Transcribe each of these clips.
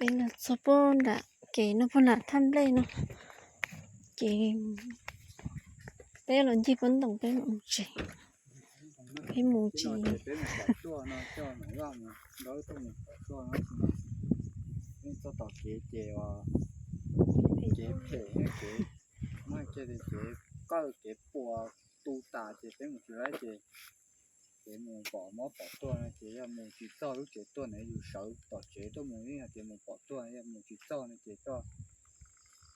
Peb los txog puag nram kev no, puag nram thaj nplej no, ces peb los ncig pob ntoos peb mam mus tsev. Peb mus tsis, txog tom kev ces, kev phem, kev, muaj kev, kev qawj kev puas tu tas ces peb mus tsis laib ces, ces mus pom mob pom tuag no ces yog mus tsis txog lub tsev tuaj na, yus sawv tom tsev tuaj mus yeej hais tias mus pom tuag, yog mus tsis txog no ces koj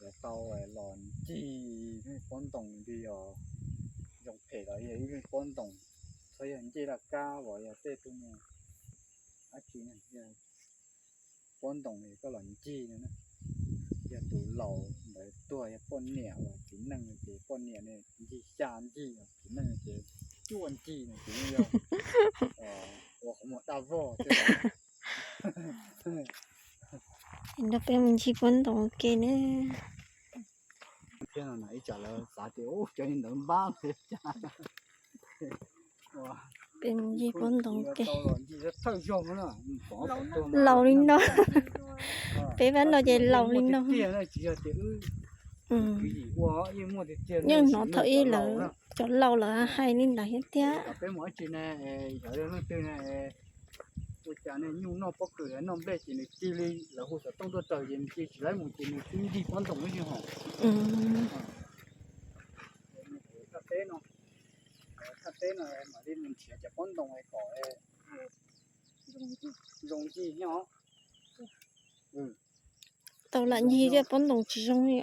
yuav tau los ncig pob ntoos li os. Zoo phem los yog ib leeg pob ntoos, txhob yog ncej laj kab los yog tej tug mus dab tsi, pob ntoos koj los ncig no na. Yog tus laus ntawd tuag, yog poj niam los txiv neej ces poj niam ne ncig xya ncig, txiv neej ces cuaj ncig no ces yeej yog ua qhov muag daj vog thiab. Nrog peb mus ncig pob ntoos ua ke na. Thiab no na ib tsam lawv xav tias cov li ntawd npab, peb mus ncig pob ntoos ua ke. Laus li no, peb pab no ces laus li no. Yeej hnov thaum ub lawv cov laus lawv hais li ntawd thiab tiag. Ua cas nej nyuj noj pob kws noj nplej ces nws tig li, lawv hu xov tooj tuaj raws ces nws tig tsis laib mus ces nws twb ncig pob ntoos lub xwb hos. Thaj teb no, thaj teb no mam li mus nrhiav cov pob ntoos kom zoo ncig thiab os. Tau lam ncig thiab, pob ntoos tsis zoo li.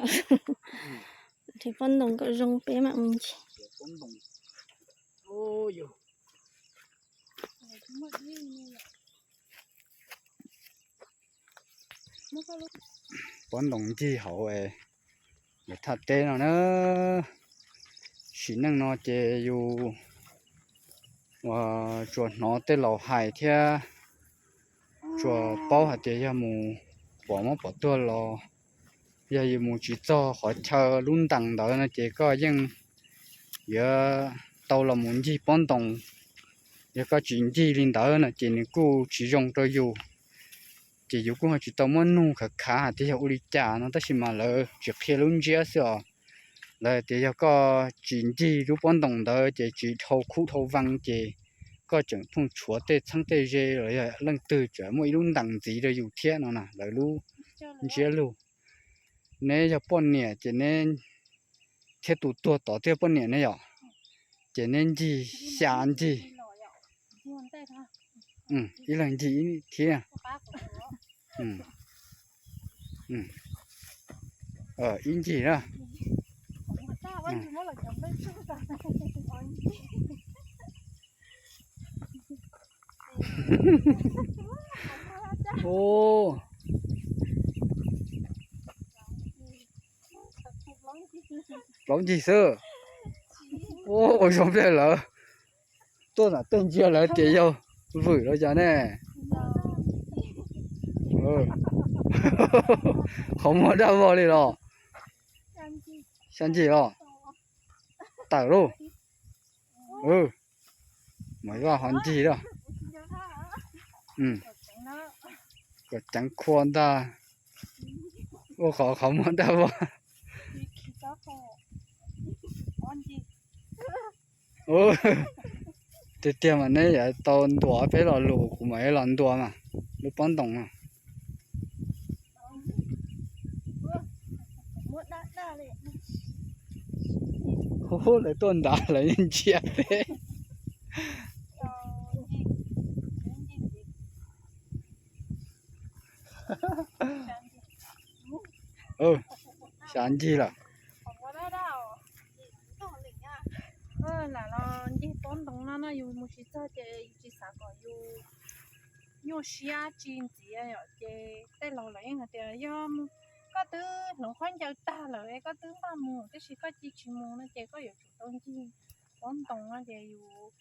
Nrhiav pob ntoos kom zoo peb mam mus ncig. Pob ntoos ncig hauv lawv thaj teb no na. Sim neej no ces yus tsuas hnov tej laus hais thiab tsuas paub hais tias yog mus pom mob pom tuag los yog yus mus tsis txog qhov chaw lub ntees ntawd no ces koj yeej yuav tau los mus ncig pob ntoos. Yog koj tsis ncig li ntawd no ces nws kuj tsis zoo rau yus, ces yus kuj ho tsis tau muab nug khav khav hais tias yog ua li cas no, tab sis mas lawv tsis qhia lub ntsiab xwb os. Lawv tias yog koj tsis ncig lub pob ntoos ntawd ces tsis dhau khub dhau vee ces koj tseem pheej tshuav tej txheeb tej ze los yog leej twg tseem muaj ib lub ntees ntxiv rau yus thiab no na, lawv lub ntsiab lus. Neb yog poj niam ces neb thiab tus tuag tod twb yog poj niam ne yom, ces neb ncig xya ncig, ib leeg ncig ib thiab. Ib ncig na. Plaub ncig xwb. Ua zoo nplej lawv tuaj ntawm tej ntsia lawv tias yog vwm los cas ne. Qhov muag daj vog li los. Xya ncig los. Tawm lauj. Mas vaj ho ncig lawm. Kom ceev khua ntag. Ua qhov qhov muag daj vog. Tiag tiag mas neb yuav tau ntuas peb los lus, kuv mam li los ntuas mas lub pob ntoos no. Hu, lawv tuaj nrad lawv ntsia peb. Xya ncig lawm. Lam los ncig pob ntoos no no yus mus tsis txog ces yus tsis xav kom yus nyuaj siab tsis ntxiv yom, ces tej laus lawv yeej hais tias yog koj twb hloov khaub ncaws tag lawm es koj twb npaj mus tiam sis koj cia tsis mus no ces koj yuav tsum tau ncig pob ntoos no ces yus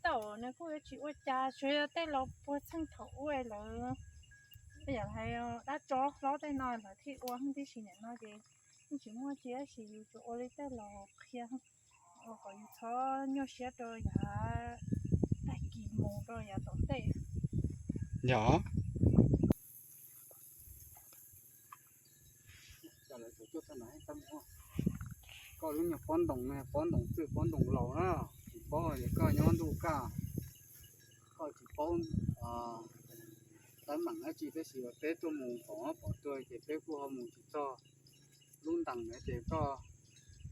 tau nws kuj yuav tsis ua cas, tsuas yog tej laus puag txheej thaum ub lawv, yam hais dab tsov hlob tej no lawv thiaj ua tib si, nim no ces yeej tsis muaj tsi tab sis yus tsuas ua li tej laus qhia ua kom yus txhob nyuaj siab rau yav tag kis mus rau yav tom ntej. Yog. Koj lub nyuag pob ntoos, pob ntoos txwj pob ntoos laus na, tsis paub ces koj nyob ntuj kaj, koj tsis paub teeb meem dab tsi tab sis peb tuaj mus pom pom tuag ces peb kuj ho mus tsis txog lub ntees na ces koj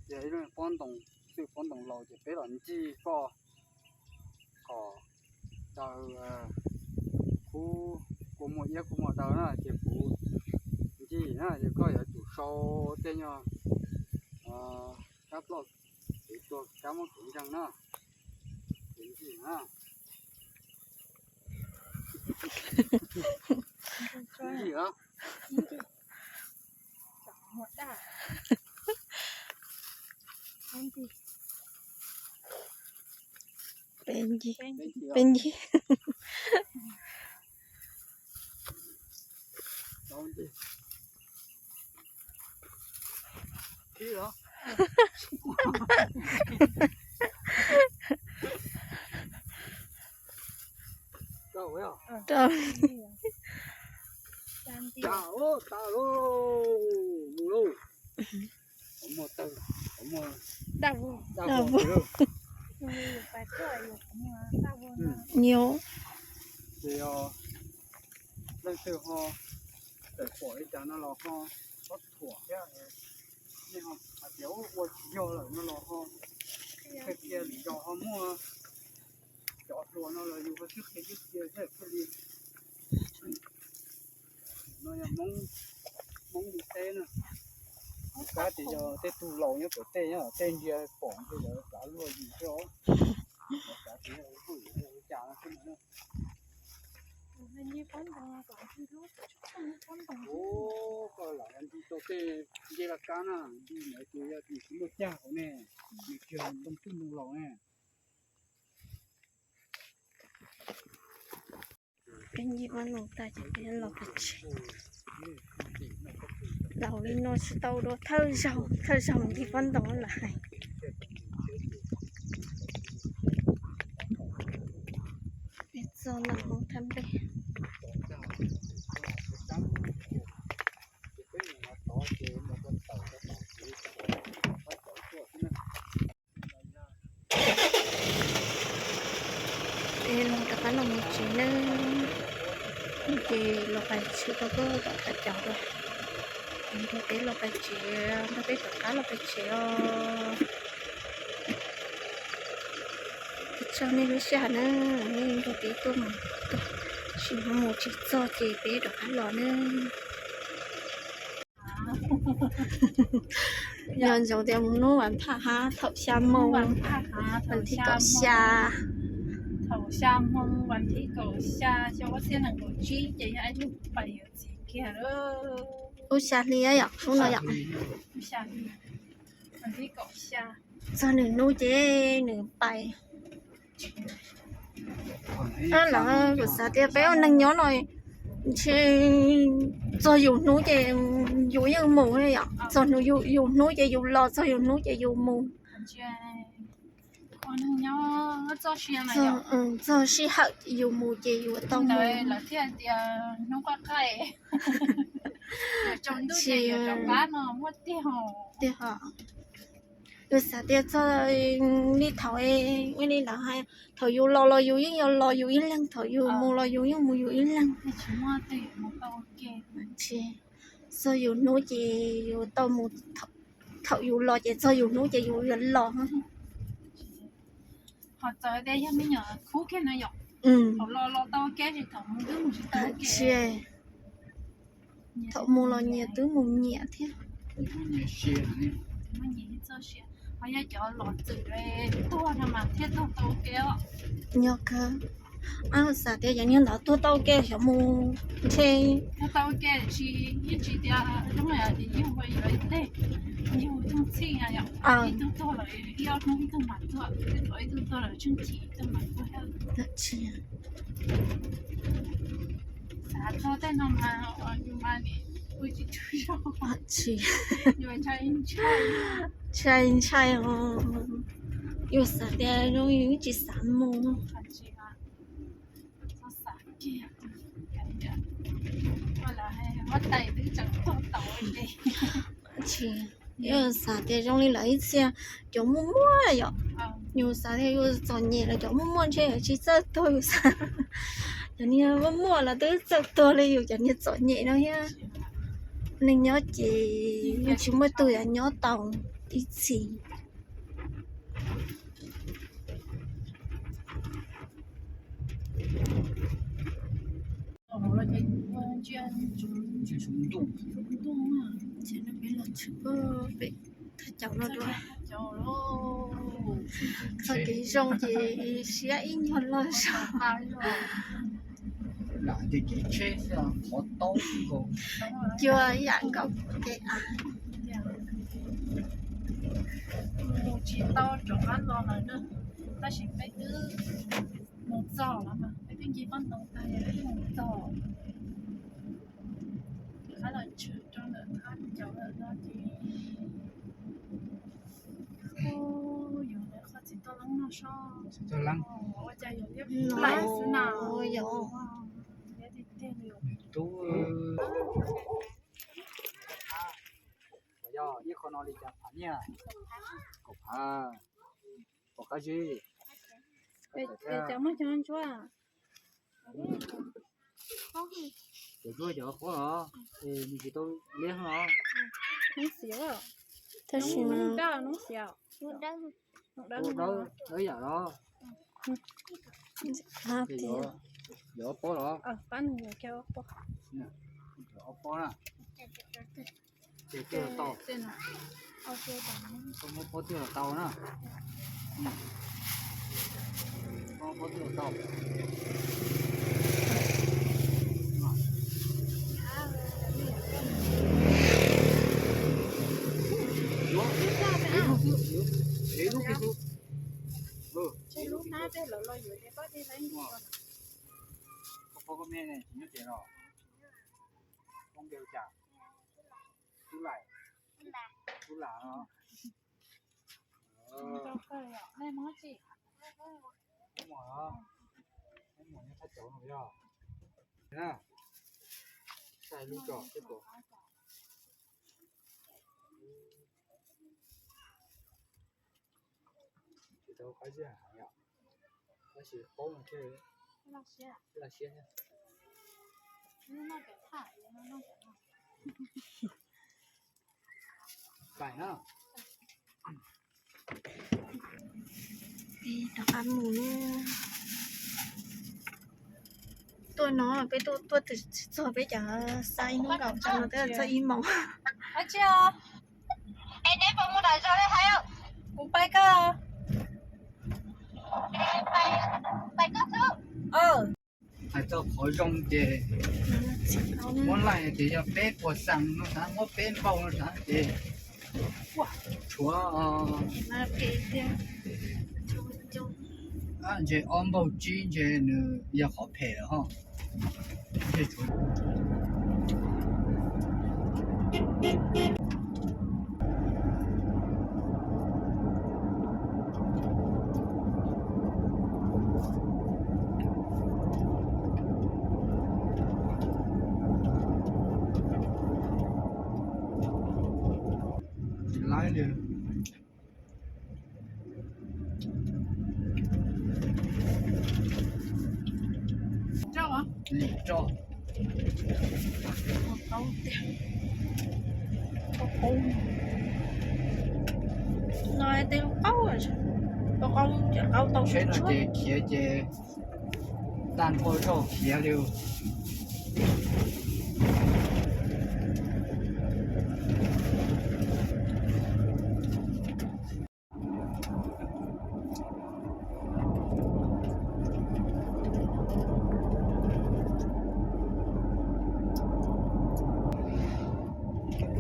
yog ib lub pob ntoos txwj pob ntoos laus ces peb los ncig koj kom daws khub kua muag iab kua muag daw na ces kuv ncig na ces koj yuav tsum sau tej nyuag kab ploj kev tuag kab muab kev ntseeg na ces ncig na. Ncig os. Peb ncig, peb ncig. Rau. Daj vog. Nyob. Ces yog leej twg ho tawm pom li cas no los ho txhob thuam thiab, nej ho hais tias ua tsis yog lawm no los ho qhia qhia lwm zaus ho muaj cov hluas no los yus ho sib qhia sib qhia thiaj li. No yog Hmoob, Hmoob li teb na. Kab tias yog tej tug laus nyob pem tej, tej ntsia pom ces lawv kav luag yus thiab os. Lawv kav tias yog ua cas no xwb na. Ua koj lam ncig tau tej ncej laj kab na, ncig ntawd ces yog nws tsis muaj cag hauv ne, nws tsuas ntoo txwj ntoo laus ne. Peb ncig pob ntoos tag ces peb los pem tsev. Laus li no tsis tau dua thawj zaug, thawj zaug ncig pob ntoos lawm hais. Peb txog nram Hmoob thaj nplej. Peb los rov qab los mus tsev nawb. Ces los pais tsev tau koj tom qab cav dua. Nrog peb los pais tsev, nrog peb rov qab los pais tsev os. Ua tsaug nej lub sij hawm nawb, nej nrog peb tuaj mus, tab sis mus tsis txog ces peb rov qab los nawb. Nco ntsoov tias mus hnub vas phaj hab thaum xya moo, vas thib kaum xya. Thaum xya moo vas thib kaum xya xyoo ob txhiab nees nkaum tsib ces yog ib lub pas yuav txiv kiag lub. Lub xya hli yom, lub no yom. Lub xya hli, vas thib kaum xya. Txog nws hnub ces nws pais. Lawv kuj xav tias peb ua neeg nyob no ntshe txog yus hnub ces yus yeej mus yom, txog yus hnub ces yus los, txog yus hnub ces yus mus. Txog sij hawm yus mus ces yus tau mus. Tiag, yus xav tias txog li thaum, li lawv hais, thaum yus los los yus yeej yuav los yus ib leeg, thaum yus mus los yus yeej mus yus ib leeg. Txog yus hnub ces yus tau mus, thaum yus los ces txog yus hnub ces yus yuav los. Ho txawm tias yog me nyuam khub kiag no yom, thaum los los tau ua ke, thaum mus twb mus tsis tau ua ke. Thaum mus los nyias twb mus nyias thiab. Ho yog cov los txwm tuag no mas thiaj tuag tau ua ke os. Nyob kawg, xav tias yog niag ntawd tuag tau ua ke xyov mus ntshe. Tuag tau ua ke tsis, yeej tsis tias zoo li yug ua yuav tej, yug tug txhij yom, ib tug tuag lawm ib ob hnub ib tug mam tuag, ib tug tuag lawm tsheej chim ib tug mam tuag. Xav txog tej no mas yus mas nim ua tsis tau zoo. Tsis, ntshai ntshai os. Yus xav tias zoo yus tsis xav mus. Tsis, Yus xav tias zoo li lawv ib txhia cov muaj muaj yom, yus xav tias yus txom nyem los cov muaj muaj ntshe tsis txawj tuag, yus xav cov niag muaj muaj los twb txawj tuag li yus cov niag txom nyem no thiab. Neeg nyob ces yeej tsis muaj tus yuav nyob tau ib txhis. Ces peb los tshwm pem thaj chaw no dua. Txoj kev zoo ces siab ib nyuag los zog. Cua yam nkaus kev av. Mus tsis tau rov qab los lawm na, tab sis peb twb mus txog lawm, peb twb ncig pab ntoo tag, peb twb mus txog. Rov qab los tshwm rau ntawm thaj chaw lawm no ces yuav lawv qhov txiv toj leeb no sob. Ua cas yuav liab plaim xwb na. Tub, yog ib qho no li cas phav nyiaj? Kaum phav. Pom qab zib. Cov muaj cov ntsuab. Cov ntsuab cov qhuav os, es nws tsis tau liab os. Hnub xiav, tab sis mas hnub xiav, hnub dawb, hnub dawb yam los. Ces yuav ob pob los? Pab nws yuav kiag ob pob. Ob pob na. Ces twg los tau? Koj muab pob twg los tau na. Koj muab pob twg los tau? Yuav, yuav, yuav, yuav lub kiag xwb. Koj pob koj me ne, tsis nyob ces los. Koj npe hu cas? Tub Lam. Tub Lam os. Muaj, muaj nyob thaj chaw no yog. Saib lub tso seb puas. Tsis tau qab zib heev yom, tab sis paub no thiaj li laj siab thiab. Pais na. Peb rov qab mus na. Tuaj no peb tuaj, tuaj twb tsis txog peb cov xa ib hnub nkaus, tsam no twb txog ib moos. Kuv pais koj. Hais txog qhov zoo ces muab laij ces yog peb puas xees no sav, muab peb npaug no sav ces tshuav ntshe ob npaug tsib ntshe nws yog qhov phem lawm ho. Tsis laib li. Rau, rau. No tej qaub, qaub, qaub tau seb no ces khiav ces tag nrho zog khiav li.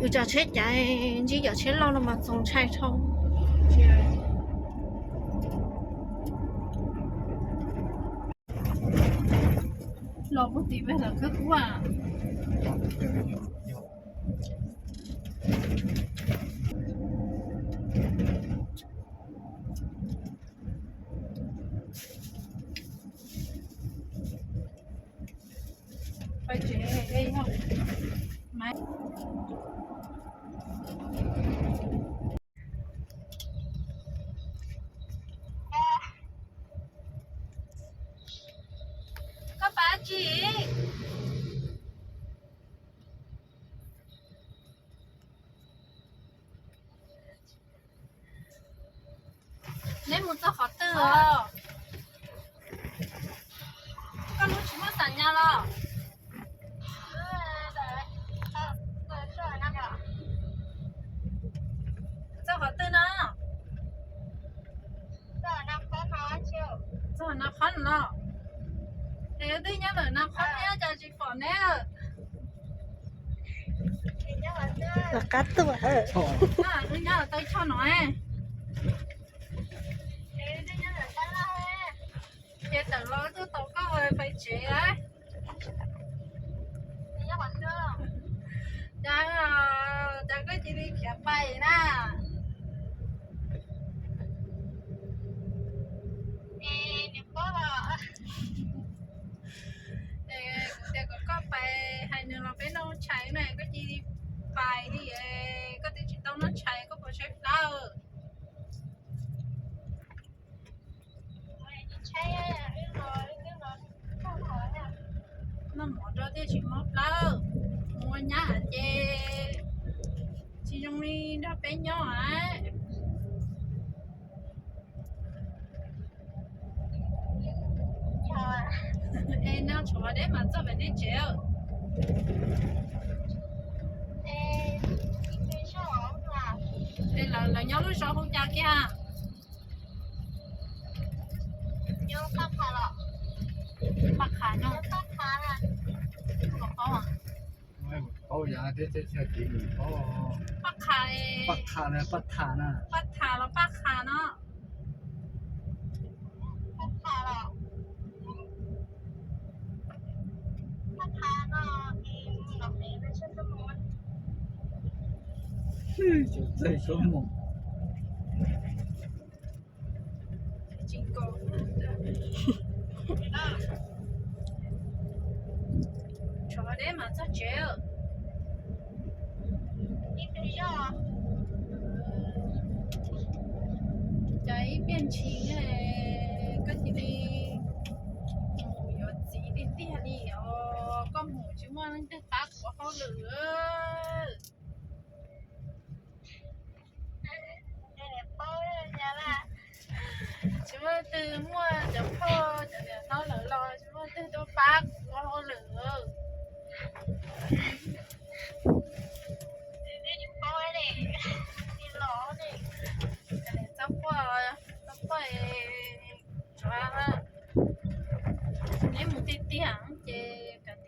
Wb cov tsheb cav ntsib cov tsheb loj no mas txaus ntshai dhau. Los puag tim peb lawv khawb kub a. Pais tsev, ej, yog mas. Txog qhov twg os? Koj lub tsis muaj xam nyas los? Txog qhov twg no? Txog Naj Khob no los? Es twb nyob ntawm Naj Khob thiab cas tsis pom neb. Los qab tuaj. Wb nyob tau choj no. Ces tawm los tuaj tos koj pais tsev lawm. Cas, cas koj cia li khiav pais na? Kuv tias kom koj pais hais nws los peb noj tshais na, koj cia li pais li, koj twb tsis tau noj tshais koj puas saib plab? Noj mov rau thiaj tsis mob plab, mus ua nyab ces tsis zoo li nrog peb nyob a. Es noj tshuav deb mas txog pem nej tsev. Es lawv nyob lub zos hu cas kiag? Paj Qha no. Paj Qha, Paj Qha los Paj Qha no? Tshuav deb mas txog tsev. Cas ib pliag ntshis koj cia li mus yuav txiv tiag tiag li os, koj mus tsis muaj leej twg pab kuv hauj lwm. Tsis muaj leej twg, muaj cov phauj cov niam hlob lawm los tsis muaj leej twg tuaj pab kuv ua hauj lwm. Txhob quaj, txhob quaj, neb mus tiag tiag ces kom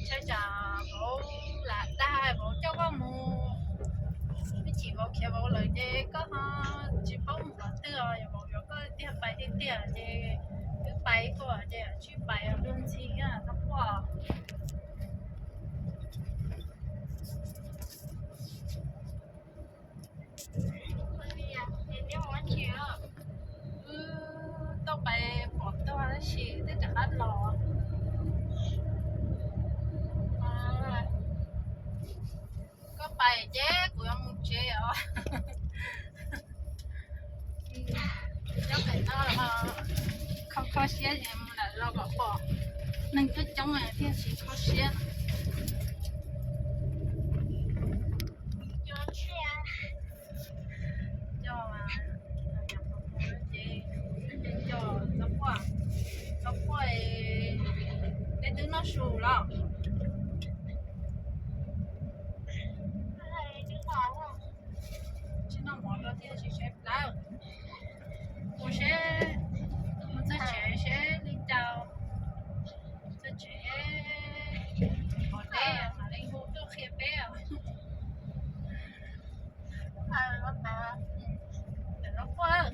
tias tsam vauv lam dag vauv coj koj mus, ib chim vauv khiav vauv lawm ces koj ho tsis paub mus qhov twg os, vauv yuav koj tiag pais tiag tiag ces wb pais ib puas ces tsis pais luag ntxhi, txhob quaj. Wb tau pais pom tag tab sis twb rov qab los. Koj pais ces kuv yuav mus tsev os. Nyob pem no kho kho siab es mus lawm los kom pom neeg coob coob thiaj tsis kho siab. Coj, coj, txhob quaj, txhob quaj, nej twb noj su los? Tsis noj mov rau thiaj tsis saib plab. Mus seb, mus txog tsev seb li cas. Txog tsev pom neb mam li hu tuaj qhia peb os. Txhob quaj.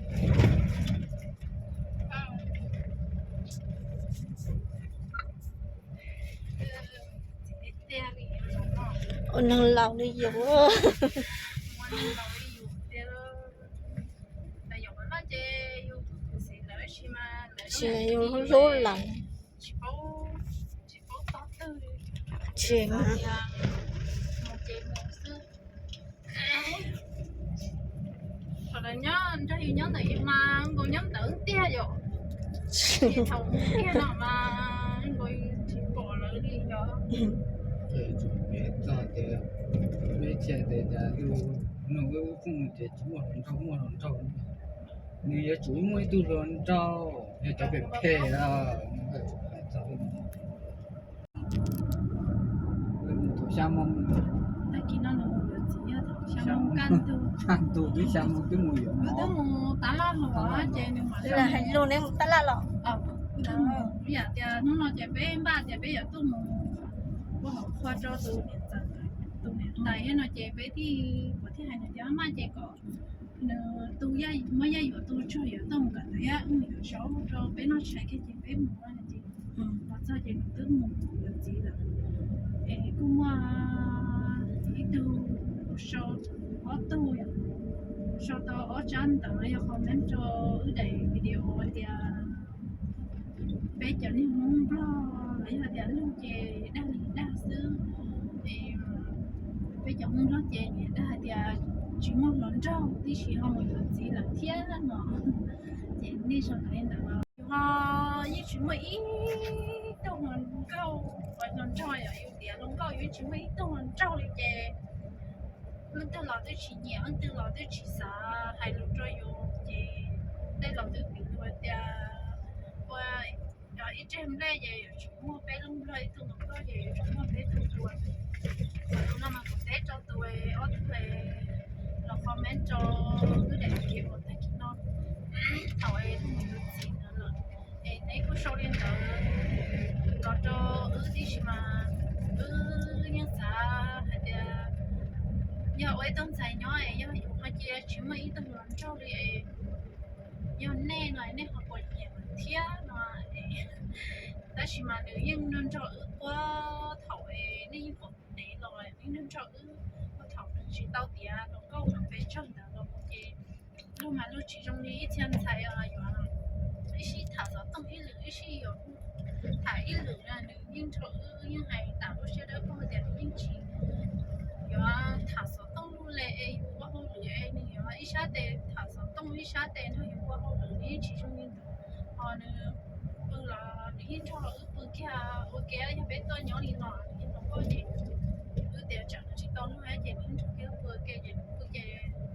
Ua neeg laus li yus, tsis yus hlub lawm. Tsis mas thaum lawv nyob nrog yus nyob ntawd yus mas nkaus nyob ntawd tiag yom. Thaum tiag no mas nkaus tsis pom lawv li yom. Txog tias, peb txhia tias cas nug wb phooj ywg ces tsis muaj hluas nraug, muaj hluas nraug. Nws yuav tsum muaj ib tug hluas nraug, yog cov phem phem. Thaum xya moo, tag kis no nws mus yuav txiv, yog thaum xya moo kaj ntug, twb xya moo twb mus yuav, twb mus tab laj los ces nws mam li hais lus, neb mus tab laj los. Yam tias hnub no ces peb npaj tias peb yuav tuaj mus ua hauv qhua rau tus niam tais, tus niam tais no ces peb thiaj, kuv thiaj hais nws tias maj ces kom nws tu, muab Yaj Yuam tu tsuag yuav tuaj mus kom tus Yaj Yuam saib rau peb noj tshais kiag ces peb mus no ces los txog ces nws twb mus yuav txiv lawm. Es kuj muaj ib tug sau, ob tug, sau tau ob tsab ntawv los yog comment rau wb daim video tias peb cov niag Hmoob Nplog los yog tias luag ces dag li dag xwb. Es peb cov Hmoob Nplog ces niam dag hais tias tsis muaj hluas nraug tib si ho mus yuav txiv lawm thiab no. Ces nej sau ntawv li ntawd los ho yeej tsis muaj ib tug hluas nkauj, hluas nraug, yog yus tias hluas nkauj yus yeej tsis muaj ib tug hluas nraug li ces leej twg los twb tsis nyiam, leej twg los twb tsis xav hais lus rau yus ces tej laus twb piv txwv tias ua ib reg nplej ces yuav tsum muaj peb lub nplog, ib tug hluas nkauj ces yuav tsum muaj peb tug hluas. Tus no mas kuv teb rau tus ob tug los comment rau wb daim video tag kis no thaum es mus yuav txiv ntawd lawm. Es neb kuj sau li ntawd los rau wb tib si mas wb yeej xav hais tias yog ua ib tug ntxhais nyob es yog yus ho cia tsis muaj ib tug hluas nraug li es yog nej no nej ho puas nyiam thiab no. Tab sis mas nws yeej nrog nrog wb puag thaum es nej yeej pom ntev los, nws yeej nrog nrog wb puag thaum tsis tau tiav hluas nkauj hluas pes tsawg ntawd los ces luag mas luag tsis zoo li ib txhia ntxhais yuav ib sij tham xov tooj ib lwm, ib sij yuav tham ib lwm, nws yeej nrog wb, yeej hais tas lub siab dawb paug tias nws yeej tsis yuav tham xov tooj luj li es yus ua hauj lwm es nws yuav ib sab tes tham xov tooj ib sab tes nrog yus ua hauj lwm, nws yeej tsis zoo li ntawd. Ho nws pw los nws yeej nrog wb pw kiag ua ke, yog peb tuaj nyob li no, nws yeej los koj ces wb tias tsam nws tsis tau luag ces nws yeej nrog peb pw ua ke ces nws pw ces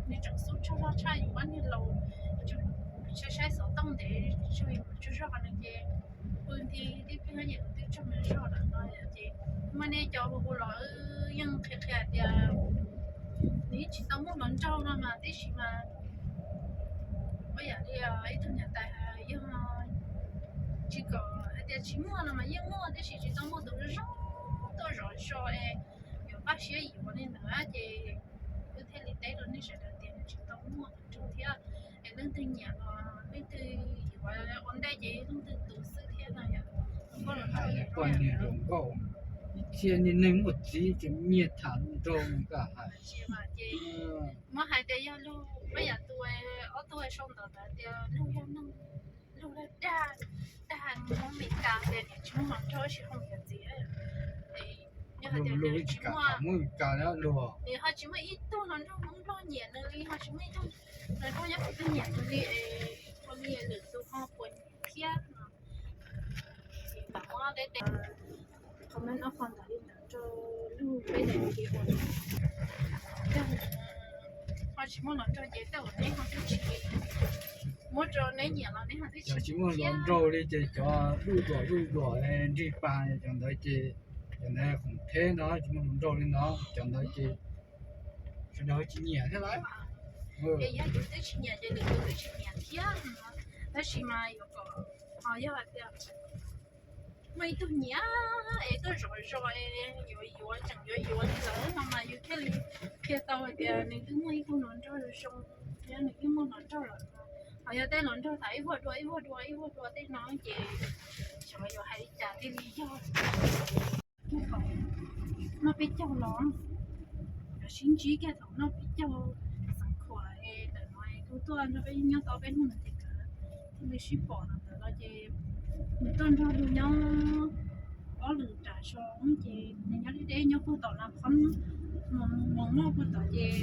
nws tseem xub tsaug zog tshaj yus ob niag laus, saib saib xov tooj ntev tsaug zog, nws ces pw nti tib pliag ces twb tsaug zog lawm no. Ces muaj nej cov hu hu los wb yeej qhia qhia tias nws yeej tsis tau muaj hluas nraug no mas tib si mas ua yam li ib tug niam tais yog tsis kom hais tias tsis muaj no mas yeej muaj, tab sis tsis tau muaj tus zoo tuaj zov zos es yuav npaj siab yuav li ntawd ces wb thiaj li teb rau nej sawv daws tias nws tsis tau muaj hluas nraug thiab. Es leej twg nyiam los leej twg yuav ua ntej ces leej twg tu xwb thiab no yom. Poj niam hluas nkauj, ib txhia niag neeg muaj txiv tseem nyiag tham hluas nraug no koj hais. Ces muab hais tias yog luag, muab yam tus ob tug sau ntawv ntawd tias luag yog neeg, luag dag, dag Hmoob Mes Kas tias niam tsis muaj hluas nraug tsis hoo yuav txiv. Yog hais tias nws tsis muaj, nws ho tsis muaj ib tug hluas nraug Hmoob Nplog nyiam nws li, ho tsis muaj ib tug hluas nraug nyob qhov twg nyiam nws li es ua li lwm tus ho puas nyiam thiab no. Ces mam muab teb teb comment ob qho ntawd li ntawd rau luag peb daim video no. Tej ho tsis muaj hluas nraug ces tej uas neb ho twb tsis muab rau neb nyiam los neb ho twb tsis, tsis muaj hluas nraug li ces cov zuj zuam zuj zuam nrig pas cov ntawd ces, cov ntawd khoom theb no tsis muaj hluas nraug li no, cov ntawd ces sawv daws tsis nyiam thiab lawm. Ces yog yus twb tsis nyiam ces lwm tus twb tsis nyiam thiab. Tab sis mas yuav kom, ho yog hais tias muaj ib tug nyiam es tuaj zov zos es yuav yuav tseem yuav yuav li lawm no mas yus thiaj li qhia tau hais tias nws twb muaj ib tug hluas nraug zoo, yog nws twb muaj hluas nraug lawm no. Ho yog tej hluas nraug tham ib vuag dua ib vuag dua ib vuag dua tej no ces xyov yuav hais li cas thiaj li yog. Noj peb caug los, yuav sib ntsib kiag thaum noj peb caug, xeev khuam es ntawm no kuv tuaj nrog peb nyob tau peb hnub no ces thiaj li sib pom no ntawd los ces nws tuaj nrog luag nyob ob lwm nram zos ces nws nyob deb deb nyob puag tom Naj Qhob, moos noj puag tom ces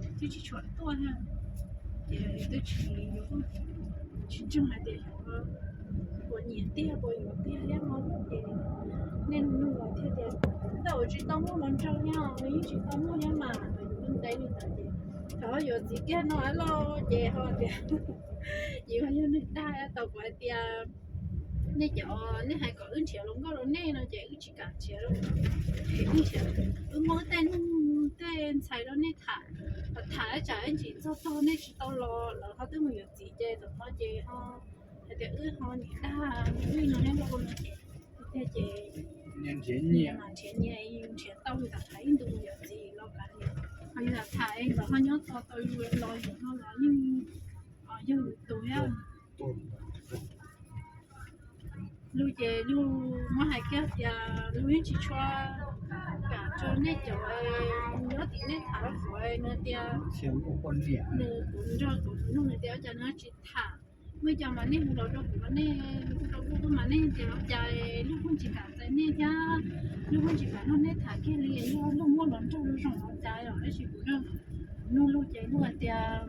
twb tsis tshua tuaj thiab. Ces twb tsis, tsis ntseeg hais tias yuav puas nyiam tiag puas yuav tiag thiab no ces nej nug los thiaj tias tej uas tsis tau muaj hluas nraug thiab nws yeej tsis tau muaj thiab mas nws yeej ntev li ntawd ces Thaum yuav txiv kiag no lawm ces ho tias, yus yog neeg dag tau kuv hais tias, nej cov, nej hais kom wb nrhiav hluas nkauj rau nej no ces wb tsis kam nrhiav lawm. Wb nrhiav, wb muab tej neeg, tej ntxhais rau nej tham, tham ib tsam ib ntsis txog tog nej tsis tau los lawv ho twb mus yuav txiv ces thaum no ces ho hais tias wb ho niam dag wb no nyob lauj no ces, tiag ces nyias nrhiav nyias, nrhiav nyias, yus nrhiav tau yus tham ib ntus yuav txiv los kav liam, ho yus tham tham es nkawd ho nyob tos tau yus los yus no los yeej yog yus tus thiab. Luj ces luj muab hais kiag tias luj yeej tsis tshua kam rau nej cov nyob tim nej tham rau kuv no tias, nws kuv nrog kuv tus nug nws tias ua cas nws tsis tham. Muaj cov mas nej hu los rau kuv mas nej hu rau kuv mas nej tias ua cas luj kuj tsis kam txais nej thiab, luj kuj tsis kam nrog nej tham kiag li, yog luj muab los nrog luj zoo ua cas los tab sis kuv nug luj ces luj hais tias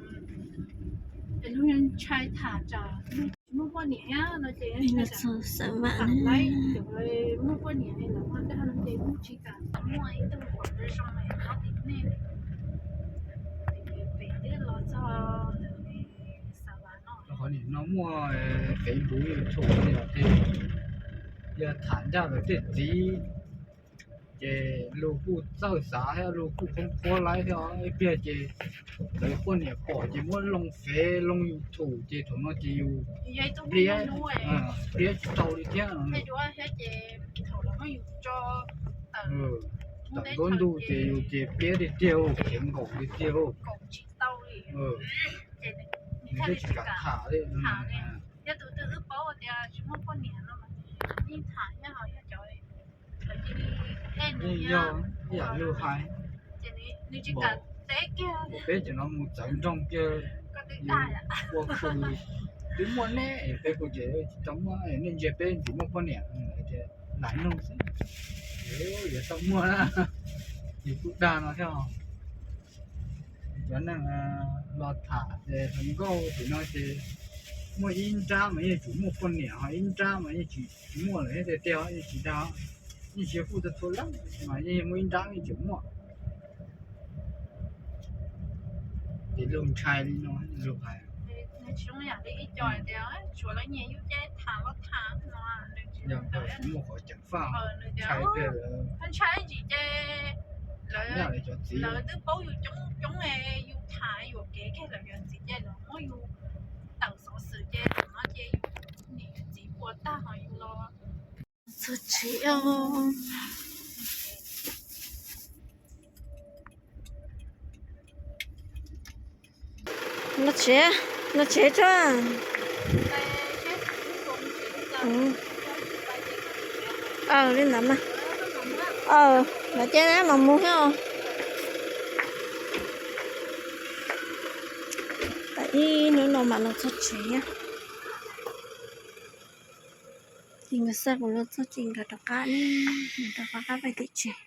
luj ntshai tham tsam luj tsis muaj poj niam no ces xav vam muaj poj niam los ho dag no ces kuj tsis kam muaj ib tug pom zoo nyob tim nej. Pem twb los txog ntawm xav vam no, qhov nim no muaj Facebook YouTube los tej, yog tham ncaj lawv tej txiv ces luj kuj txawj xav thiab luj kuj khoob qhuab laib thiab. Ib pliag ces lawv poj niam pom ces muab loo Fev loo YouTube ces thaum no ces yus pliab, pliab tsis tau li thiab no. Tawm nruab ntug ces yus ces pliab tiag tiag, khiav nkaum tiag tiag. Nws twb tsis kam tham li. Yeej yog ib yam luj hais, peb cov no mus txawv nroog kiag, yus ua khw, twb muaj neb peb kuj ces tsis tau muaj, nej ntsia peb ntxim muaj poj niam, laiv nug xwb, yuav tau muaj na, yus kuj dag no thiab. Cov neeg los tham ces hluas nkauj tim no ces muaj ib nrab mas yeej tseem muaj poj niam, ho ib nrab mas yeej tsis muaj lawm thiab tiag tiag, yeej tsis dag, yeej tsis yog kuj txhua leej mas yeej muaj ib nrab yeej tseem muaj. Ces luj ntshai li no, luj hais, yog tsis muaj qhov ceev faj, ntshai tiag, ntshai tsis ces lawv, lawv twb paub yus coob coob, yus tham yuam kev kiag lawv yuav txiv ces lawv muab yus tawm xov xwm ces thaum no ces yus niam yus txiv puas tag ho yus los txog tsev. Los tsev, los tsev tso. Aw, li ntawd mas. Aw, lawv ces mas mus thiab os. Tam ib hnub no mas los txog tsev. Ces nkawd xa kuv los txog ces nkawd rov qab ne, nkawd rov qab qab pem tim tsev.